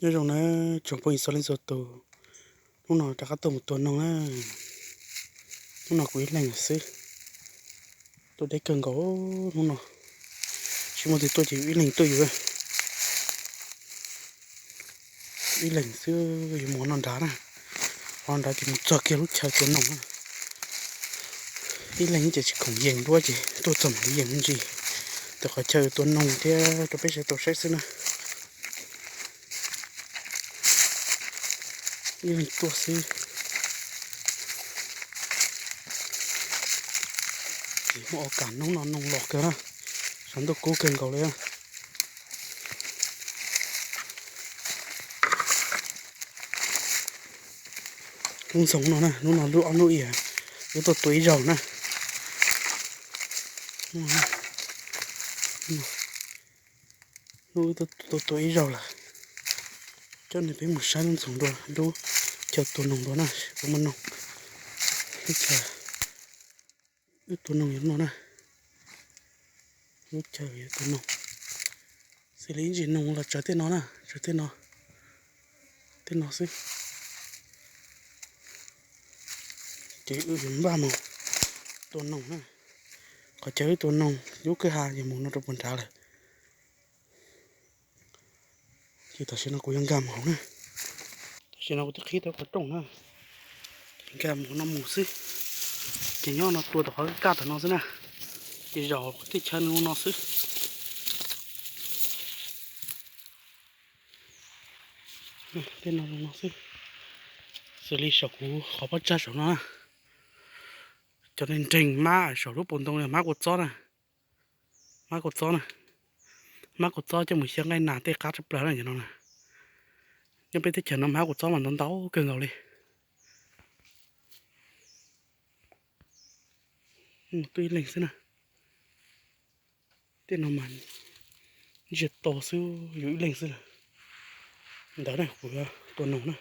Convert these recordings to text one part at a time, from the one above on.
Nyob zoo na tsoom phooj ywg txhua leej txhua tus, hnub no rov qab tuaj mus tua noog na. Hnub no kuv ib leeg xwb, tuaj deb kawg nkaus hnub no. Tsis muaj tus tuaj ces ib leeg tuaj yus, ib leeg xwb. Yuav mus no nrad na, ho nrad ces mus txog kiag lub chaw tua noog na. Ib leeg ces tsis khoom yees duab ces tuaj txog mam li yees me ntsis. Tus qhov chaw tua noog thiab rau peb sawv daws tau saib xwb na. Ib leeg tuaj xwb. Ces muaj o kam hnub no noog los kawg na, saum ntuj kub kawg nkaus li. Lub ntxoov no na, hnub no lub ob hnub ib, wb tuaj tua ib zaug na. Hnub wb tuaj tua ib zaug lawm. Coj nej peb mus saib lub ntxoov dua, lub chaw tua noog dua na, kuv muaj noog. Lub chaw wb tua noog yog no na, lub chaw yuav tua noog. Xws li ib ntsis noog los tsawv tej no na, tsawv tej no, tej no xwb. Ces wb yuav npaj mus tua noog na. Qhov chaw wb tua noog lub kwj ha yog mus no rau puag nrad lawm. Ces tam sim no kuv yuav nkag mus hauv na. Tam sim no kuv twb qhib tau qhov rooj na, ces nkag mus no mus xwb. Ces nyob no tua tom qhov kaj tom no xwb na, ces zaum teb chaw no xwb. Tej no no xwb. Xws li saum kuv qhov pob tsag saum no na, cov neeg nreeg mab saum lub paus ntoo hmab kua txob na, hmab kua txob na, hmab kua txob coj mus xyaw nqaij nas tej qab tshaj plaws na cov no na. Nyob peb teb chaws no hmab kua txob mas ntau ntau kawg nkaus li. Tuaj ib leeg xwb na. Tej no mas ntsiag to xwb, yus ib leeg xwb na. Ntawd na kuv tua noog na.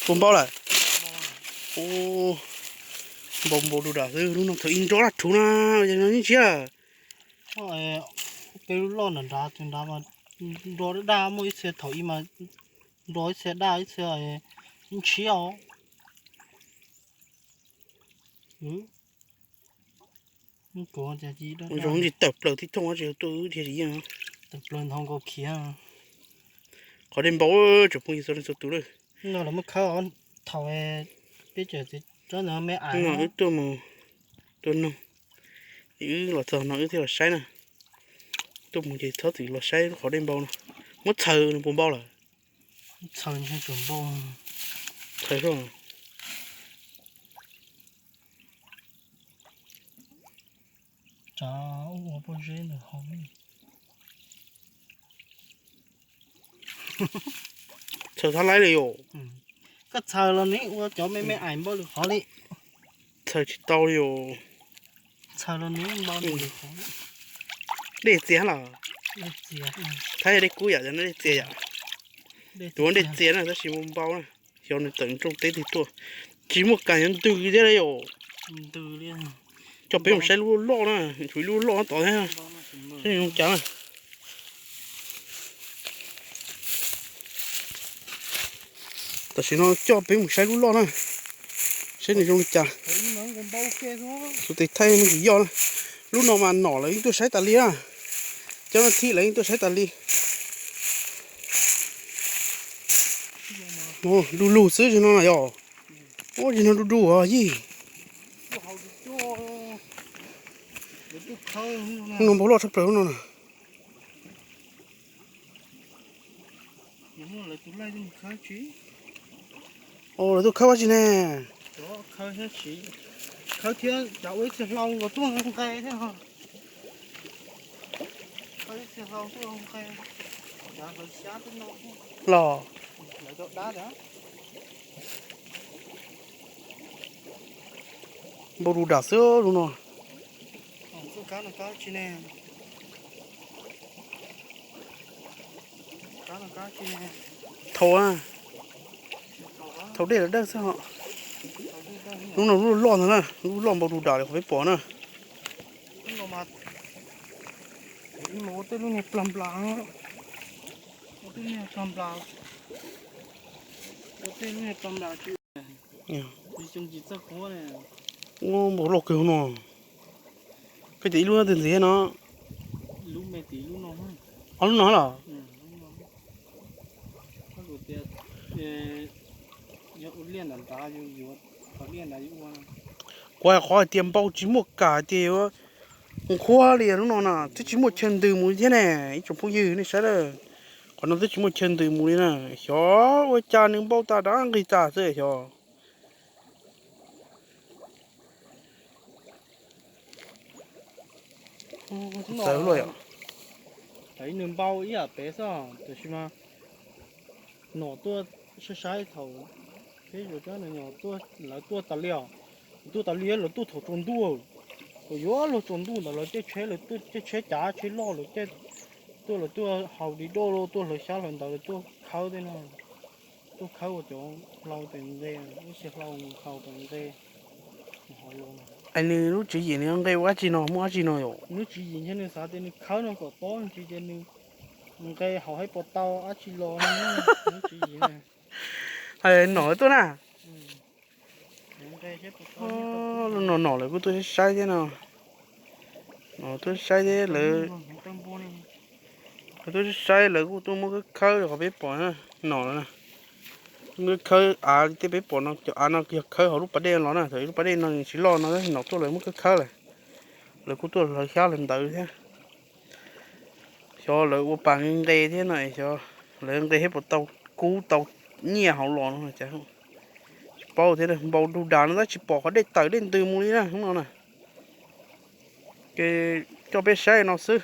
Puas npau lawm? Ub, npau npau du dam xwb, lub no thaum ib nrov laj rhuv na, yeej no yeej ntshiab. Peb lub loj nram nrad tus nrad mas nrov daj daj, muaj ib txhia thaum ib mas nrov ib txhia daj ib txhia ntshiab os. Zoo li tawm plaws tib thooj tsis yog tuaj wb dhia tsis yeej. Tawm plaws ntau nkaus khiav. Qhov dej npau tsoom phooj ywg txhua leej txhua tus lawm. No lawv muab khawb thaum peb cov tsob ntawd me ais no wb tuaj mus tua noog. Wb los txog no wb thiaj los saib na. Tuaj mus ces txhob txwm los saib lub qhov dej npau no. Muab txhaws nws puas npau lawm. Txhaws nws tsuas npau. Txhaws soj. Tsav ua pob zeb ntawm hauv. Txhaws thab laib li yom. Koj txhaws los nws ua cov me me aim npau lwm qhov li. Txhaws tsis tau li yom. Txhaws los nws npau lwm qhov. Dej txias los? Thab yog dej kub yom, cov no dej txias yom. Tus ua dej txias na tab sis npau npau na. Xyov nws tawm nrooj teb twg tuaj. Tsis muaj kas yuav ntws thiab li yom. Ntws li. Coj peb mus saib lub loj na, tshuav ib lub loj tod thiab. Saib nws zoo cas na. Tam sim no coj peb mus saib lub loj na, saib nws zoo li cas. Tus tes thaij me ntsis yoj na. Lub no mas nom lawv yeej tuaj saib tas li na. Cov no thij lawv yeej tuaj saib tas li. Du lug xwb zig no na yom. Ua zig no du du os yij. Lub no npau loj tshaj plaws lub no na. Lawv tuaj khawb ua tsi ne? Khawb thiab cas ua ib txhia hlau nkaus tuaj nqe thiab. Los npau du dam xwb lub no. Thaum, thaum dej lawv dawj xwb. Lub no lub loj ntag na, lub loj npau du dam li qhov peb pom na. Ua tej lub niag plag nplas, ua tej lub niag plag nplas, ua tej lub niag plag nplas tsis, tsis xyoo tsis txawj qhuav ne. Ua npau loj kawg no. Koj cov ib lub twg ntxiv no? Ob lub no los? Kuv qhov hais tias npau tsis muaj kam tias yuav nqhuab li lub no na, twb tsis muaj chaw ntws mus li thiab ne, ib tsoom phooj ywg nej saib lawm. Qhov no twb tsis muaj chaw ntws mus li na, xyov ua cas nws npau tas rov nqig tas xwb xyov. Txawv luaj yom. Nws npau ib yam pem xwb tiam sis mas nom tuaj saib saib thaum peb zuag cov no tuaj, lawv tuaj tas li os. Lawv tuaj tas li, lawv tuaj thaum tsaus ntuj, thaum yuav luag tsaus ntuj ntawd lawv caij tsheb, lawv caij tsheb cav tsheb loj lawv caij tuaj, lawv tuaj haus di doj los tuaj hlawv xyab hlawv ntawv lawv tuaj khawb tej no, tuaj khawb ua cov hlau tes nqe, ib txhia hlau haus tes nqe. Es nws lub tswv yim nws nqe ua dab tsi no, muaj dab tsi no yom? Nws tswv yim ntshe nws xav tias nws khawb no kom tob ntsis ces nws nqe haus haib pos tau dab tsi los no, nws tswv yim. Nom tuaj na. Lub no nom lawv kuj tuaj saib thiab no. Nom tuaj saib thiab lawv, lawv tuaj saib lawv kuj tuaj muab khawb khawb qhov peb pom na. Nom lawv na, muab khawb av li tej peb pom no, cov av no yog khawb hauv lub pas dej los na, thaum lub pas dej no tsis loj no nom tuaj lawv muab khawb khawb lawm. Lawv kuj tuaj hlawv xyab hlawv ntawv thiab. Xyov lawv ua pas nqe thiab no, xyov lawv nqe thiab puas tau kub tau nyiaj hauv los no cas. Tsis paub thiab, npau du dav no tab tsis pom qhov dej tawm dej ntws mus li na hnub no na. Ces coj peb saib no xwb.